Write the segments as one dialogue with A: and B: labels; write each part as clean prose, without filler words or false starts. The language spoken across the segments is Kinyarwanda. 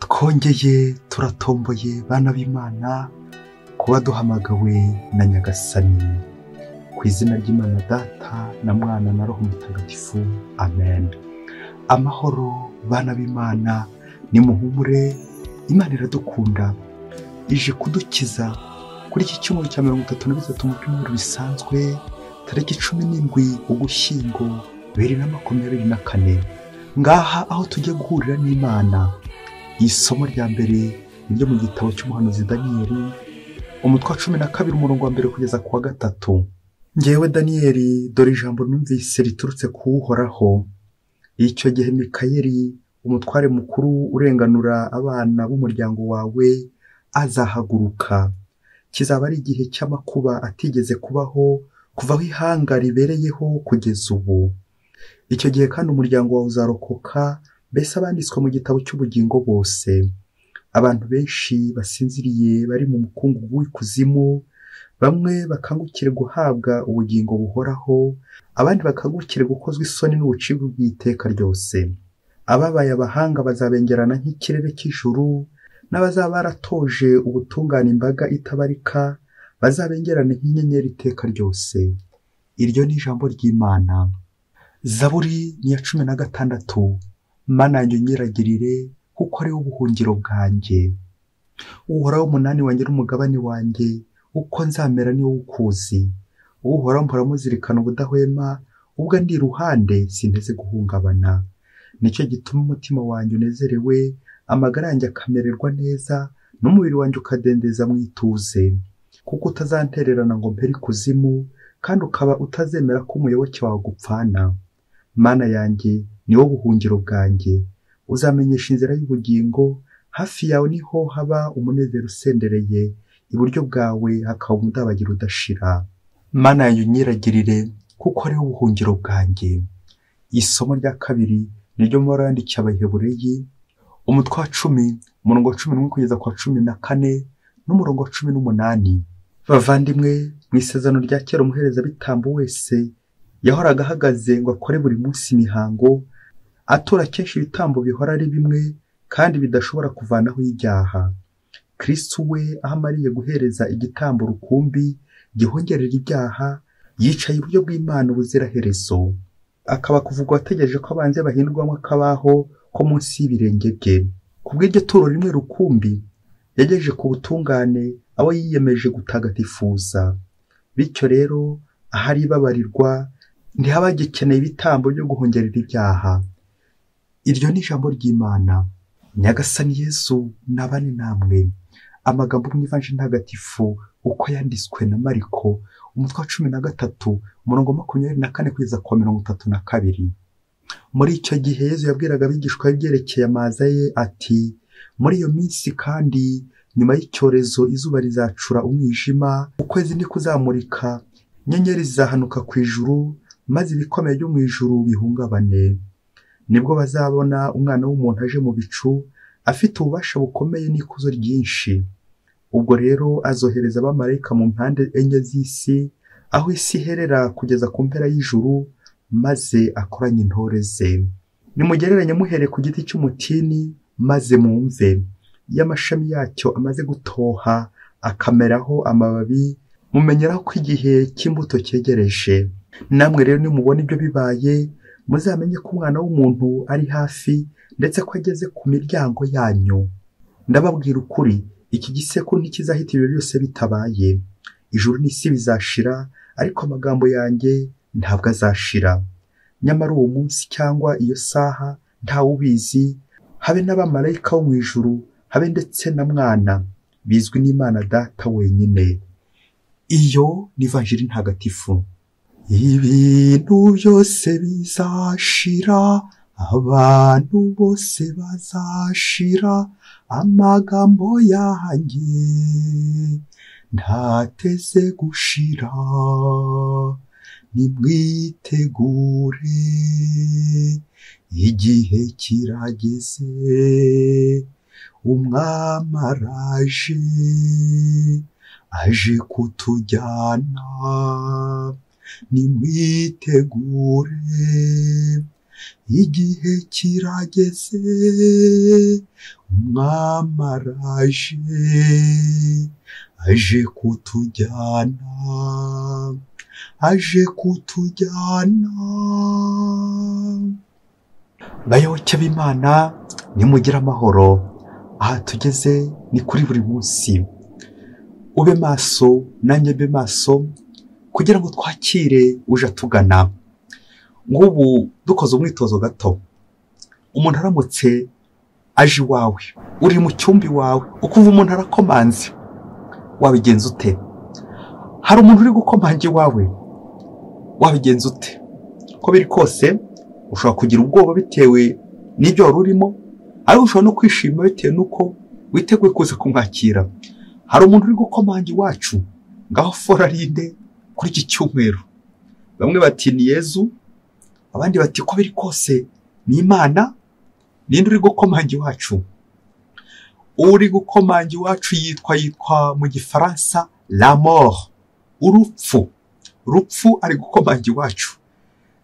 A: Twongeye turatomboye bana b'Imana kuba duhamagawe na Nyagasani. Ku izina ry'Imana Data na Mwana na Roho Mutagatifu, amen. Amahoro bana b'Imana, nimuhumure, Imana iradukunda, ije kudukiza kuri iki cyumweru cya 33 mu byumweru bisanzwe, tariki 17 Ugushyingo 2024. Ngaha aho tujya guhurira n'Imana. Isomo rya mbere ni ryo mu gitabo cy'umuhanuzi Daniyeli, umutwe wa 12 umurongo wa mbere kugeza ku wa 3. Njyewe Daniyeli, dore ijambo numvise riturutse ku Uhoraho. Icyo gihe Mikayeli, umutware mukuru urenganura abana b'umuryango wawe, azahaguruka. Kizaba ari igihe cy'amakuba atigeze kubaho kuva aho ihanga ribereyeho kugeza ubu. Icyo gihe kandi umuryango wawe uzarokoka, mbese abanditswe mu gitabo cy'ubugingo bose. Abantu benshi basinziriye bari mu mukungugu w'ikuzimu, bamwe bakangukire guhabwa ubugingo buhoraho, abandi bakangukire gukozwa isoni n'ubucibwe bw'iteka ryose. Ababaye abahanga bazabengerana nk'ikirere cy'ijuru, n'abazaba baratoje ubutungane imbaga itabarika bazabengerane nk'inyenyeri iteka ryose. Iryo ni ijambo ry'Imana. Zaburi ni ya 16. Mana yanjye unyiragirire, kuko ari wo buhungiro bwanjye. Uhoraho umunani wanjye n'umugabane wanjye, uko nzamera ni wowe ukuzi. Uhoraho mpora muzirikana ubudahwema, ubwo ndi iruhande sinteze guhungabana. Nicyo gituma umutima wanjye unezerewe, amagara yanjye akamererwa neza, n'umubiri wanjye ukadendeza mu ituze. Kuko utazantererana ngo mpere ikuzimu, kandi ukaba utazemera ko umuyoboke wawe gupfana. Mana yanjye, ni wowe buhungiro bwanjye, uzamenyesha inzira y'ubugingo, hafi yawe niho haba umunezero usendereye, iburyo bwawe hakaba umudabagira udashira. Mana yanjye unyiragirire, kuko ari wo buhungiro bwanjye. Isomo rya kabiri ni ryo mu yandikiye Abahebureyi, umutwe wa 10 umurongo wa 11 kugeza ku wa 14 n'umurongo wa 18. Bavandimwe, mu isezerano rya kera umuherezabitambo wese yahoraga ahagaze ngo akore buri munsi imihango, atura kenshi ibitambo bihora ari bimwe kandi bidashobora kuvanaho ibyaha. Kristo we aho amariye guhereza igitambo rukumbi gihongerera ibyaha, yicaye iburyo bw'Imana ubuziraherezo, akaba kuvugwa ategereje ko abanze bahindurwamo akabaho ko munsi y'ibirenge bye. Kubw'iryo turo rimwe rukumbi yagejeje ku butungane abo yiyemeje gutagatifuza. Bityo rero ahari babarirwa ntihabagikeneye ibitambo byo guhongerera ibyaha. Iryo ni ijambo ry'Imana. Nyagasani Yesu nabane namwe. Amagambo mu Ivanjiri Ntagatifu uko yanditswe na Mariko, umutwe wa 13 umurongo 24 kugeza ku 32. Muri icyo gihe Yesu yabwiraga abigishwa ibyerekeye amaza ye ati: muri iyo minsi kandi nyuma y'icyorezo izuba rizacura umwijima, ukwezi ntikuzamurika, inyenyeri zizahanuka ku ijuru, maze ibikomeye byo mu ijuru bihungabane. Nibwo bazabona Umwana w'umuntu aje mu bicu, afite ububasha bukomeye n'ikuzo ryinshi. Ubwo rero azohereza abamarayika mu mpande enye z'isi, aho isi iherera kugeza ku mpera y'ijuru, maze akoranye intore ze. Nimugereranye muhereye ku giti cy'umutini, maze mwumve. Iyo amashami yacyo amaze gutoha akameraho amababi, mumenyeraho ko igihe cy'imbuto cyegereje. Namwe rero nimubona ibyo bibaye, muzamenye ko Umwana w'umuntu ari hafi, ndetse ko ageze ku miryango yanyu. Ndababwira ukuri, iki gisekuru ntikizahita ibyo byose bitabaye. Ijuru n'isi bizashira, ariko amagambo yanjye ntabwo azashira. Nyamara uwo munsi cyangwa iyo saha ntawe ubizi, habe n'abamarayika bo mu ijuru, habe ndetse na Mwana, bizwi n'Imana Data wenyine. Iyo ni Ivanjiri Ntagatifu. Ibintu byose bizashira, abantu bose bazashira, amagambo yanjye ntateze gushira. Nimwitegure, igihe kirageze, Umwami araje, aje kutujyana. Nimwitegure, Igihe kirageze, umwami araje, aje kutujyana, aje kutujyana. Bayoboke b'Imana, nimugire amahoro. Aha tugeze ni kuri buri munsi. Ube maso nanjye mbe maso, kugira ngo twakire uje atugana. Nk'ubu dukoze umwitozo gato, umuntu aramutse aje iwawe, uri mu cyumba iwawe, ukumva umuntu arakomanze, wabigenza ute? Hari umuntu uri gukomanga iwawe, wabigenza ute? Uko biri kose ushobora kugira ubwoba bitewe n'ibyo wari urimo, ariko ushobora no kwishima bitewe n'uko witeguye kuza kumwakira. Hari umuntu uri gukomanga iwacu, ngaho forarinde kuri iki cyumweru. Bamwe bati ni Yezu, abandi bati ko biri kose ni Imana. Ninde uri gukomanga iwacu? Uri gukomanga iwacu yitwa mu Gifaransa la mort, urupfu. Rupfu ari gukomanga iwacu.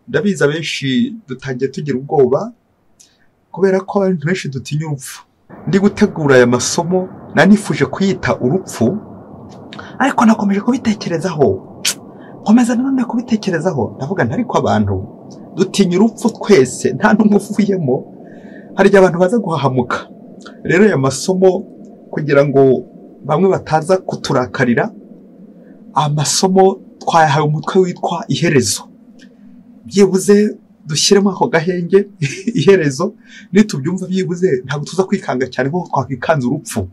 A: Ndabizi abenshi dutangiye tugira ubwoba kubera ko abantu benshi dutinya urupfu. Ndi gutegura aya masomo nanifuje kuyita urupfu, ariko nakomeje kubitekerezaho, nkomeza nanone kubitekerezaho, ndavuga nti ariko abantu dutinya urupfu twese, nta n'umwe uvuyemo. Hari igihe abantu baza guhahamuka. Rero aya masomo kugira ngo bamwe bataza kuturakarira, amasomo twayahawe umutwe witwa iherezo. Byibuze dushyiremo ako gahenge iherezo, nitubyumva byibuze ntabwo tuza kwikanga cyane nkuko twakwikanze urupfu.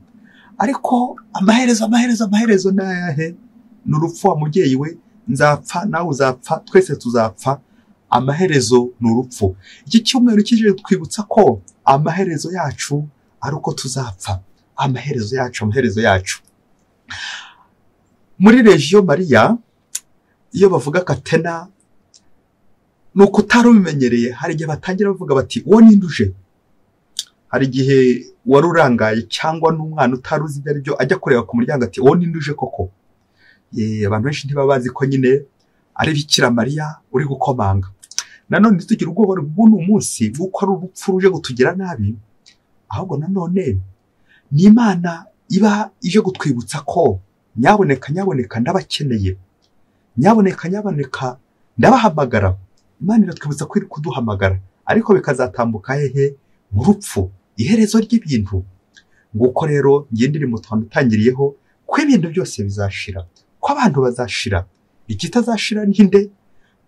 A: Ariko amaherezo, amaherezo, amaherezo ni ayahe? Ni urupfu wa mubyeyi we, nzapfa nawe uzapfa, twese tuzapfa. Amaherezo ni urupfu. Iki cyumweru kije twibutsa ko amaherezo yacu ari uko tuzapfa. Amaherezo yacu, amaherezo yacu. Muri Legio Maria iyo bavuga Katena, nuko utarubimenyereye, hari igihe batangira bavuga bati uwo ninduje. Hari igihe wari urangaye cyangwa n'umwana utaruzi ibyo ari byo ajya kureba ku muryango ati uwo ninduje koko. Abantu benshi ntibabazi ko nyine ari Bikira Mariya uri gukomanga. Nanone ntitugira ubwoba bw'uno munsi bw'uko ari urupfu ruje gutugira nabi, ahubwo nanone ni Imana iba ije gutwibutsa ko nyaboneka, nyaboneka ndabakeneye, nyaboneka, nyaboneka ndabahamagara. Imana iratwibutsa ko iri kuduhamagara, ariko bikazatambuka hehe? Mu rupfu, iherezo ry'ibintu. Nguko rero ngiye ndirimbo twatangiriyeho ko ibintu byose bizashira, ko abantu bazashira. Ikitazashira ninde?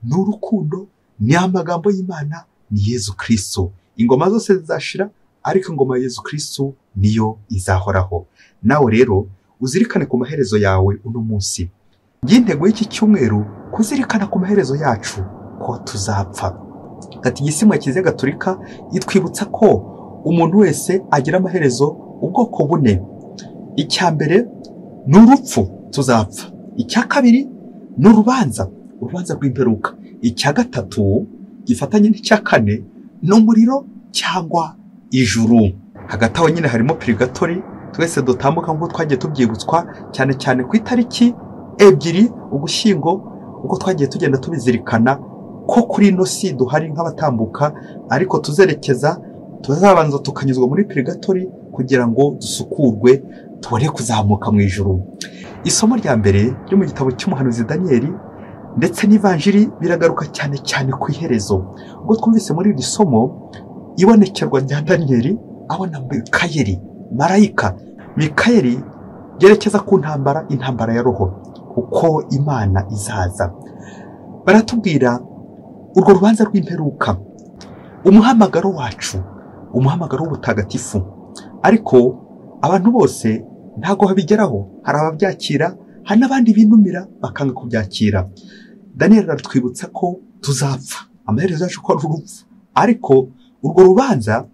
A: Ni urukundo, ni amagambo y'Imana, ni Yezu Kristo. Ingoma zose zizashira, ariko ingoma ya Yezu Kristo niyo izahoraho. Nawe rero uzirikane ku maherezo yawe uno munsi. Intego y'iki cyumweru kuzirikana ku maherezo yacu ko tuzapfa. Gatigisimu ya Kiliziya Gatolika itwibutsa ko umuntu wese agira amaherezo ubwoko bune. Icya mbere ni urupfu, tuzapfa. Icya kabiri ni urubanza, urubanza rw'imperuka. Icya gatatu gifatanye n'icya kane ni umuriro cyangwa ijuru. Hagati aho nyine harimo purigatori, twese dutambuka nk'uko twagiye tubyibutswa cyane cyane ku itariki 2 Ugushyingo, uko twagiye tugenda tubizirikana ko kuri ino si duhari nk'abatambuka, ariko tuzerekeza, tuzabanza tukanyuzwa muri purigatori kugira ngo dusukurwe tubone kuzamuka mu ijuru. Isomo rya mbere ryo mu gitabo cy'umuhanuzi Daniyeli ndetse n'Ivanjiri biragaruka cyane cyane ku iherezo. Ubwo twumvise muri iri somo ibonekerwa rya Daniyeli abona Mikayeli, marayika Mikayeli yerekeza ku ntambara, intambara ya roho, uko Imana izaza. Baratubwira urwo rubanza rw'imperuka, umuhamagaro wacu, umuhamagaro w'ubutagatifu. Ariko abantu bose ntago babigeraho, hari ababyakira, hari n'abandi binumira bakanga kubyakira. Daniel aratwibutsa ko tuzapfa, amaherezo yacu ko ari urupfu, ariko urwo rubanza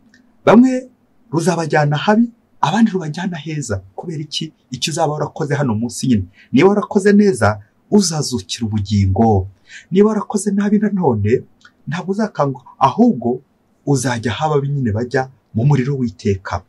A: bamwe ruzabajyana habi, abandi rubajyana heza. Kubera iki? Icyo uzaba warakoze hano munsi nyine, niba warakoze neza uzazukira ubugingo, niba warakoze nabi nanone ntabwo uzakangwa, ahubwo uzajya haba nyine bajya mu muriro w'iteka.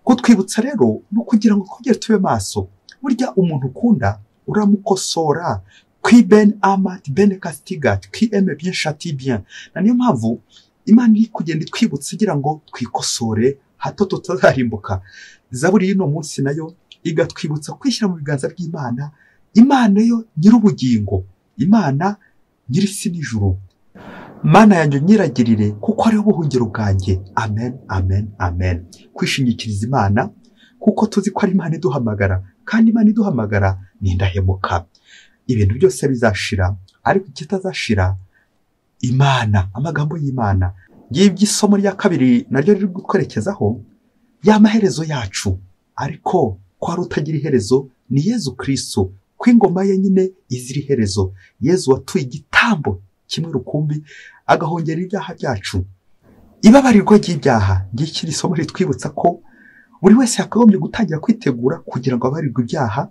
A: Kutwibutsa rero no kugira ngo twongere tube maso. Burya umuntu ukunda uramukosora, qui ben amat ben castigat, qui aime bien châtie bien. Na niyo mpamvu Imana iri kugenda itwibutsa igira ngo twikosore hato tutazarimbuka. Zaburi y'uno munsi nayo igatwibutsa kwishyira mu biganza by'Imana, Imana yo nyir'ubugingo, Imana nyir'isi n'ijuru. Mana yanjye unyiragirire kuko ariyo buhungiro bwanjye. Amen, amen, amen. Kwishingikiriza Imana kuko tuzi ko ari Imana iduhamagara, kandi Imana iduhamagara ni indahemuka. Ibintu byose bizashira, ariko ikitazashira Imana, amagambo y'Imana. Ngibyo isomo rya kabiri naryo riri gutwerekezaho ya maherezo yacu, ariko ko hari utagira iherezo ni Yezu Kristo, ko ingoma ye nyine izira iherezo. Yezu watuye igitambo kimwe rukumbi agahongera ibyaha byacu. Ibabarirwa ry'ibyaha, ngiki isomo ritwibutsa ko buri wese yakagombye gutangira kwitegura kugira ngo abarirwe ibyaha.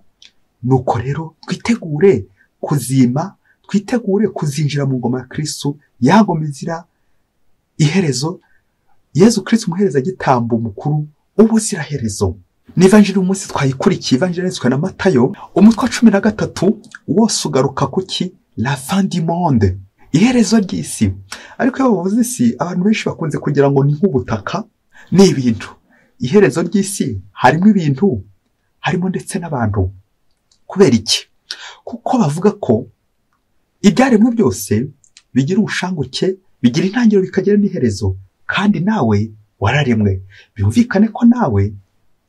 A: Nuko rero twitegure kuzima, twitegure kuzinjira mu ngoma ya Kristo, ya ngoma izira iherezo. Yezu Kristo umuherezagitambo mukuru ubuziraherezo. Ni ivanjiri umunsi twayikurikiye, ivanjiri yanditswe na Matayo, umutwe wa 13 wose ugaruka kuki? La fin du monde, iherezo ry'isi. Ariko iyo bavuze isi, abantu benshi bakunze kugira ngo ni nk'ubutaka, ni ibintu. Iherezo ry'isi harimo ibintu, harimo ndetse n'abantu. Kubera iki? Kuko bavuga ko ibyaremwe byose bigira ubushanguke, bigira intangiriro bikagira n'iherezo, kandi nawe wararemwe. Byumvikane ko nawe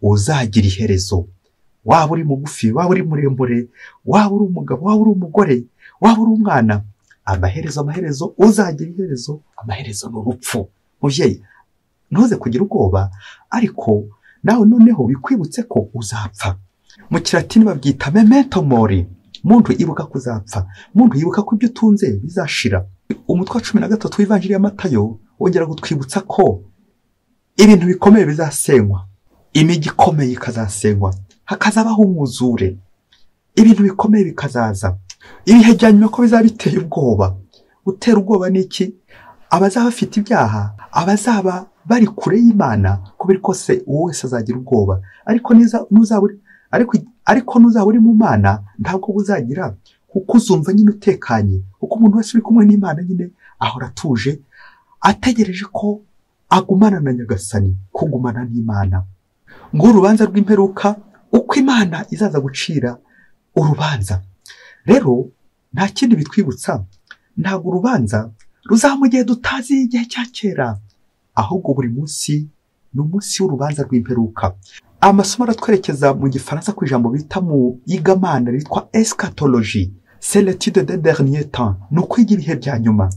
A: uzagira iherezo. Waba uri mugufi, waba uri muremure, waba uri umugabo, waba uri umugore, waba uri umwana, amaherezo, amaherezo, uzagira iherezo. Amaherezo ni urupfu. Mubyeyi, ntuze kugira ubwoba, ariko nawe noneho bikwibutse ko uzapfa. Mu Kilatini babyita memento mori. Muntu ibuka kuzapfa, muntu ibuka ko ibyo utunze bizashira. Umutwe wa 13 w'ivanjiri ya Matayo wongera gutwibutsa ko ibintu bikomeye bizasenywa, imijyi ikomeye ikazasenywa, hakazabaho umwuzure, ibintu bikomeye bikazaza. Ibihe bya nyuma ko bizaba biteye ubwoba. Gutera ubwoba ni iki? Abazaba bafite ibyaha, abazaba bari kure y'Imana, kubera kose uwo wese azagira ubwoba. Ariko nuzaba uri mu Mana ntabwo buzagira, kuko uzumva nyine utekanye, kuko umuntu wese uri kumwe n'Imana nyine ahora atuje, ategereje ko agumana na Nyagasani, kugumana n'Imana. Ngo urubanza rw'imperuka, uko Imana izaza gucira urubanza. Rero nta kindi bitwibutsa, ntabwo urubanza ruzaba mu gihe tutazi igihe cya kera, ahubwo buri munsi ni umunsi w'urubanza rw'imperuka. Amasomo aratwerekeza mu Gifaransa ku ijambo bita mu igamana ritwa eschatologie, c'est l'étude des derniers temps, ni ukwiga ibihe bya nyuma.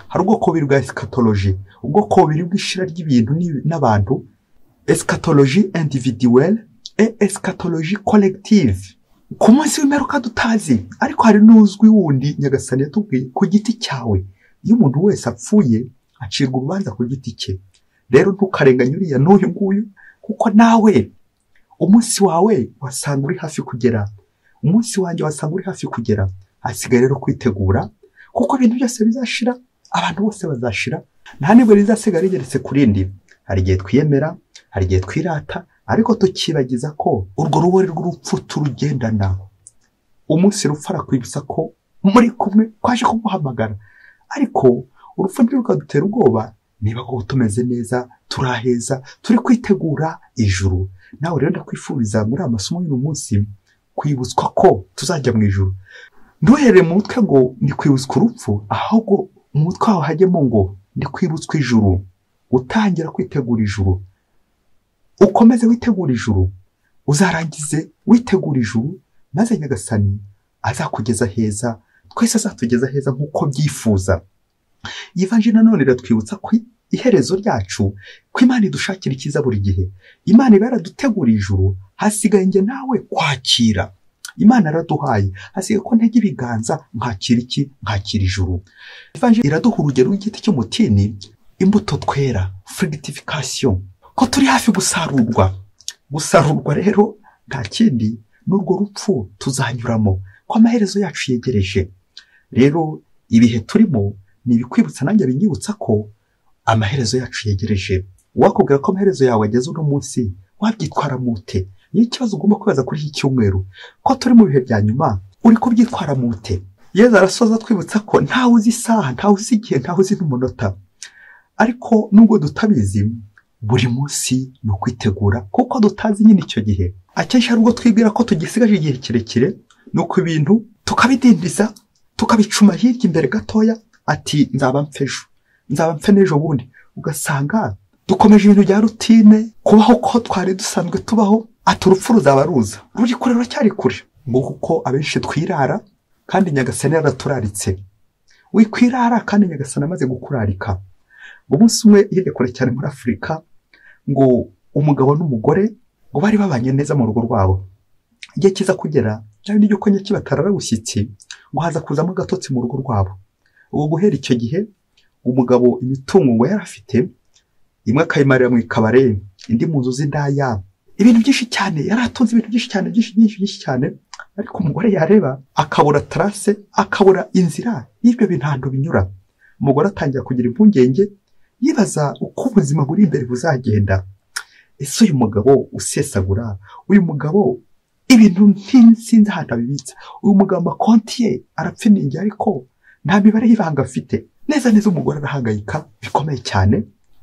A: Hari ubwoko bubiri bwa eschatologie, ubwoko bubiri bw'ishira ry'ibintu n'abantu, eschatologie individuelle et eschatologie collective. Ku munsi w'imperuka tutazi, ariko hari n'uzwi wundi Nyagasani yatubwiye ku giti cyawe. Iyo umuntu wese apfuye acirwa urubanza ku giti cye. Rero ntukarenganye uriya n'uyu nguyu, kuko nawe umunsi wawe wasanga uri hafi kugera, umunsi wanjye wasanga uri hafi kugera. Hasigaye rero kwitegura, kuko ibintu byose bizashira, abantu bose bazashira, nta nibwo rizasigara rigeretse ku rindi. Hari igihe twiyemera, hari igihe twirata, ariko tukibagiza ko urwo rubori rw'urupfu turugendana. Umunsi rupfu arakwibutsa ko muri kumwe, kwaje kumuhamagara. Ariko urupfu ntirukadutera ubwoba niba koko tumeze neza, turaheza, turi kwitegura ijuru. Nawe rero ndakwifuriza muri amasomo y'uyu munsi kwibutswa ko tuzajya mu ijuru. Ntuhere mu mutwe ngo ni kwibutswa urupfu, ahubwo mu mutwe wawe hajyemo ngo ni kwibutswa ijuru. Utangira kwitegura ijuru, ukomeze witegura ijuru, uzarangize witegura ijuru, maze Nyagasani azakugeza heza, twese azatugeza heza nk'uko byifuza. Ivanjiri nanone iratwibutsa ko iherezo ryacu, ko Imana idushakira icyiza buri gihe. Imana iba yaraduteguriye ijuru, hasigaye njye nawe kwakira. Imana yaraduhaye, hasigaye ko ntege ibiganza nkakira iki? Nkakira ijuru. Ivanjiri iraduha urugero rw'igiti cy'umutini, imbuto twera, fructification, ko turi hafi gusarurwa. Gusarurwa rero nta kindi, n'urwo rupfu tuzanyuramo, ko amaherezo yacu yegereje. Rero ibihe turimo ni ibikwibutsa nanjye binyibutsa ko amaherezo yacu yegereje. Uwakubwira ko amaherezo yawe ageze uno munsi, wabyitwara mute? Ni ikibazo ugomba kwibaza kuri iki cyumweru, ko turi mu bihe bya nyuma, uri kubyitwara mute? Yezu arasoza twibutsa ko ntawe uzi isaha, ntawe uzi igihe, ntawe uzi n'umunota. Ariko nubwo tutabizi, buri munsi ni ukwitegura kuko tutazi nyine icyo gihe. Akenshi hari ubwo twibwira ko tugisigaje igihe kirekire, nuko ibintu tukabidindiza, tukabicuma hirya imbere gatoya, ati nzaba mpfe ejo, nzaba mpfe n'ejo bundi. Ugasanga dukomeje ibintu bya rutine, kubaho ko twari dusanzwe tubaho, ati urupfu ruzaba ruza, ruri kure, ruracyari kure. Ngo kuko abenshi twirara kandi Nyagasani yaraturaritse. Wikwirara kandi Nyagasani amaze gukurarika. Ngo umunsi umwe hirya kure cyane muri Afurika, ngo umugabo n'umugore ngo bari babanye neza mu rugo rwabo. Igihe kiza kugera, cyane n'igiko kibatarara bushyitsi, ngo haza kuzamo agatotsi mu rugo rwabo. Ubwo guhera icyo gihe, umugabo imitungo ngo yari afite, imwe akayimarira mu ikabare, indi mu nzu z'indaya, ibintu byinshi cyane, yari atunze ibintu byinshi cyane, byinshi byinshi byinshi cyane. Ariko umugore yareba akabura trace, akabura inzira y'ibyo bintu ahantu binyura. Umugore atangira kugira impungenge, yibaza uko ubuzima buri imbere buzagenda. Ese uyu mugabo usesagura, uyu mugabo ibintu ntinsinzi ahantu abibitsa, uyu mugabo amakonti ye arapfiningi ariko nta mibare y'ibanga afite. Neza neza umugore arahangayika bikomeye cyane.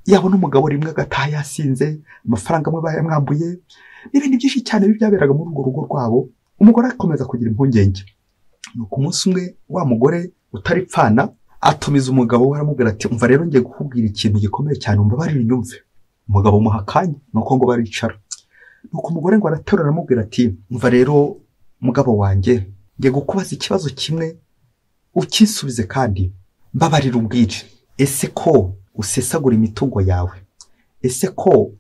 A: Yabona umugabo rimwe agataha yasinze, amafaranga amwe bayamwambuye, n'ibindi byinshi cyane byaberaga muri urwo rugo rwabo. Umugore akomeza kugira impungenge. Nuko umunsi umwe wa mugore utaripfana atumiza umugabo we, aramubwira ati umva rero ngiye kukubwira ikintu gikomeye cyane, umbabarire unyumve. Umugabo umuha akanya, nuko ngo baricara. Nuko umugore ngo araterura aramubwira ati umva rero mugabo wanjye, ngiye kukubaza ikibazo kimwe ukisubize kandi mbabarira umbwire. Ese ko usesagura imitungo yawe, ese ko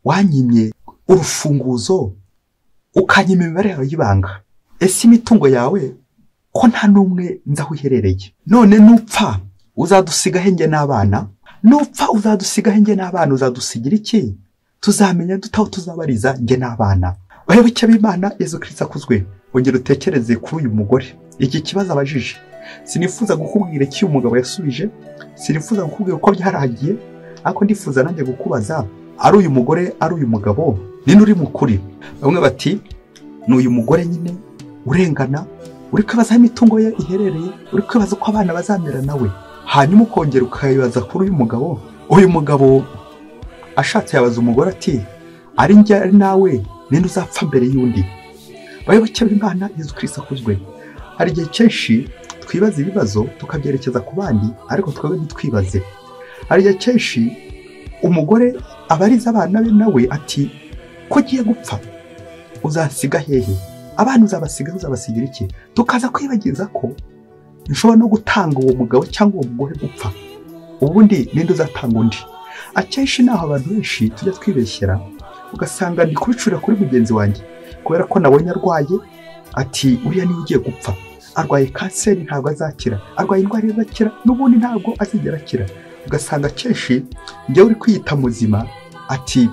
A: wanyimye urufunguzo ukanyima imibare yawe y'ibanga, ese imitungo yawe ko nta n'umwe nzi aho iherereye? None nupfa uzadusiga he njye n'abana? Nupfa uzadusiga he njye n'abana? Uzadusigira iki? Tuzamenya dute aho tuzabariza njye n'abana? Bayoboke b'Imana, Yezu Kristo akuzwe. Ongera utekereze kuri uyu mugore iki kibazo abajije. Sinifuza kukubwira icyo uyu mugabo yasubije, sinifuza kukubwira uko byaragiye, ariko ndifuza nanjye kukubaza, ari uyu mugore ari uyu mugabo, ninde uri mukuri? Bamwe bati ni uyu mugore nyine urengana, uri kwibaza aho imitungo ye iherereye, uri kwibaza uko abana bazamera nawe. Hanyuma ukongera ukayibaza kuri uyu mugabo. Uyu mugabo ashatse yabaza umugore ati ari njye ari nawe, ninde uzapfa mbere y'undi? Bayoboke b'Imana, Yezu Kristo akuzwe. Hari igihe kenshi twibaza ibibazo tukabyerekeza ku bandi, ariko twebwe ntitwibaze. Hari igihe kenshi umugore abariza abana be nawe ati ko ugiye gupfa uzasiga hehe? Abana uzabasiga, uzabasigira iki? Tukaza kwibagiza ko nshobora no gutanga uwo mugabo cyangwa uwo mugore gupfa, ubundi ninde uzatanga undi? Akenshi naho abantu benshi tujya twibeshyera, ugasanga ndi kubicurira kuri mugenzi wanjye kubera ko nabonye arwaye, ati uriya niwe ugiye gupfa, arwaye kanseri ntabwo azakira, arwaye indwara izakira n'ubundi ntabwo azigera akira. Ugasanga akenshi njyewe uri kwiyita muzima ati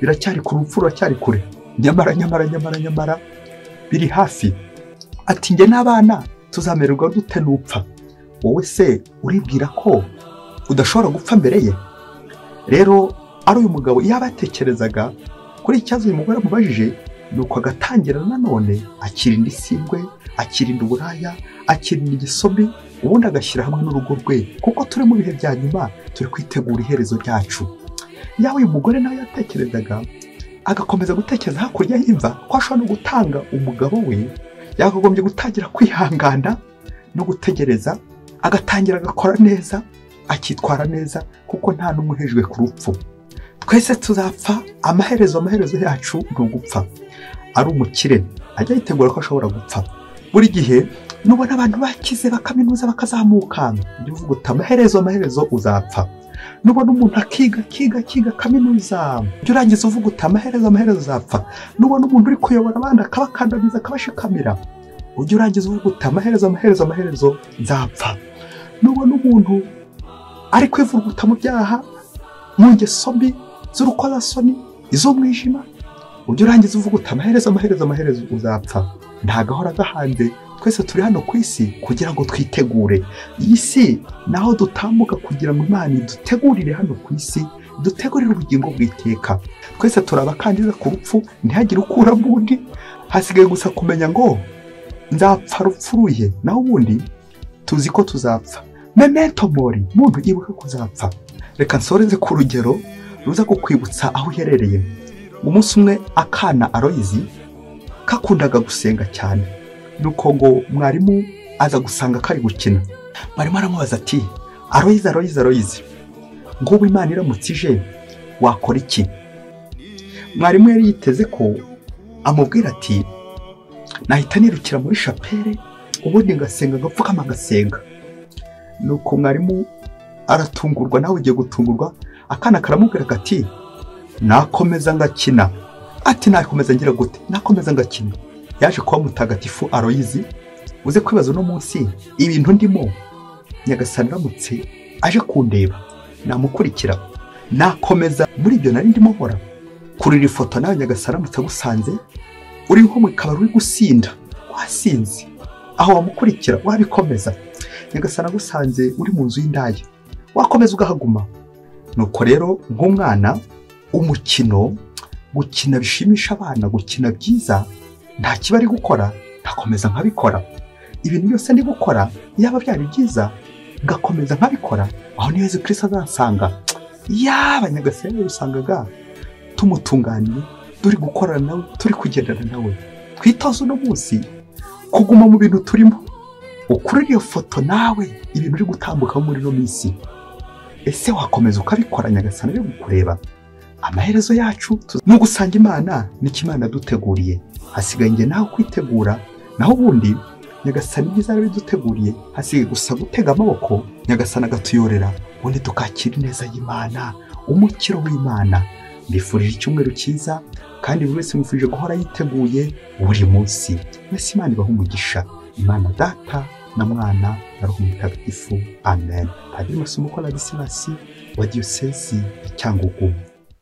A: biracyari kure, urupfu ruracyari kure, nyamara nyamara nyamara nyamara biri hafi. Ati njye n'abana tuzamererwa dute nupfa? Wowe se uribwira ko udashobora gupfa mbere ye? Rero ari uyu mugabo yaba yatekerezaga kuri ikibazo uyu mugore amubajije, nuko agatangira nanone akirinda isindwe, akirinda uburaya, akirinda ingeso mbi, ubundi agashyira hamwe n'urugo rwe, kuko turi mu bihe bya nyuma, turi kwitegura iherezo ryacu. Yaba uyu mugore nawe yatekerezaga agakomeza gutekereza hakurya y'imva ko ashobora no gutanga umugabo we, yakagombye gutangira kwihangana no gutegereza, agatangira agakora neza, akitwara neza, kuko nta n'umwe uhejwe ku rupfu. Twese tuzapfa, amaherezo yacu ni ugupfa. Ari umukire ajya yitegura ko ashobora gupfa. Buri gihe nubona abantu bakize bakaminuza bakazamuka, ujye uvuga uti amaherezo uzapfa. Nubona umuntu akiga akiga akiga kaminuza, ujye urangiza uvuga uti amaherezo uzapfa. Nubona umuntu uri kuyobora abandi akabakandamiza akabashikamira, ujye urangiza uvuga uti amaherezo nzapfa. Nubona umuntu ari kwivuruguta mu byaha, mu ngeso mbi z'urukozasoni, iz'umwijima, ujye urangiza uvuga uti amaherezo uzapfa. Nta gahora gahanze, twese turi hano ku isi kugira ngo twitegure. Iyi si naho dutambuka kugira ngo Imana idutegurire hano ku isi, dutegurire ubugingo bw'iteka. Twese turi abakandida ku rupfu, ntihagire ukuramo undi. Hasigaye gusa kumenya ngo nzapfa rupfuruye, naho ubundi tuzi ko tuzapfa. Memento mori, muntu ibuka kuzapfa. Reka nsoreze ku rugero ruza kukwibutsa aho uherereye. Umunsi umwe akana Aloyizi kakundaga gusenga cyane, nuko ngo mwarimu aza gusanga kari gukina. Mwarimu aramubaza ati Aloyizi, Aloyizi, Aloyizi, ngubu Imana iramutse ije wakora iki? Mwarimu yari yiteze ko amubwira ati nahita nirukira muri chapelle ubundi ngasenga ngapfukama ngasenga. Nuko mwarimu aratungurwa, nawe ugiye gutungurwa. Akana karamubwira kati nakomeza ngakina. Ati nakomeza ngira gute? Nakomeza ngakina. Yaje kuba mutagatifu Aloyizi. Uze kwibaza uno munsi ibintu ndimo, Nyagasani aramutse aje kundeba namukurikira, nakomeza muri ibyo nari ndimo nkora? Kurira ifoto nawe Nyagasani aramutse agusanze uri nko mu kabari uri gusinda wasinze, aho wamukurikira wabikomeza? Nyagasani agusanze uri mu nzu y'indaya wakomeza ugahaguma? Nuko rero nk'umwana, umukino gukina bishimisha abana, gukina byiza nta kiba ari gukora, ntakomeza nkabikora. Ibintu byose ndi gukora yaba byari byiza ngakomeza nkabikora, aho ni Yezu Kristo azansanga. Yaba Nyagasani yarusangaga tumutunganiye, turi gukorana nawe, turi kugendana nawe. Twitoze uno munsi kuguma mu bintu turimo. Ukurira iyo foto nawe ibintu uri gutambuka muri ino minsi, ese wakomeza ukabikora Nyagasani ari kukureba? Amaherezo yacu ni ugusanga Imana, nicyo Imana duteguriye. Hasigaye njye nawe kwitegura, naho ubundi Nyagasani ibyiza yarabiduteguriye, hasigaye gusa gutega amaboko Nyagasani agatuyorera, ubundi tukakira ineza y'Imana, umukiro w'Imana. Mbifurije icyumweru cyiza, kandi buri wese mwifurije guhora yiteguye buri munsi. Mwese Imana ibahe umugisha. Imana Data na Mwana na Roho Mutagatifu. Amen. Padiri Masumbuko Ladislas wa Diyosezi ya Cyangugu.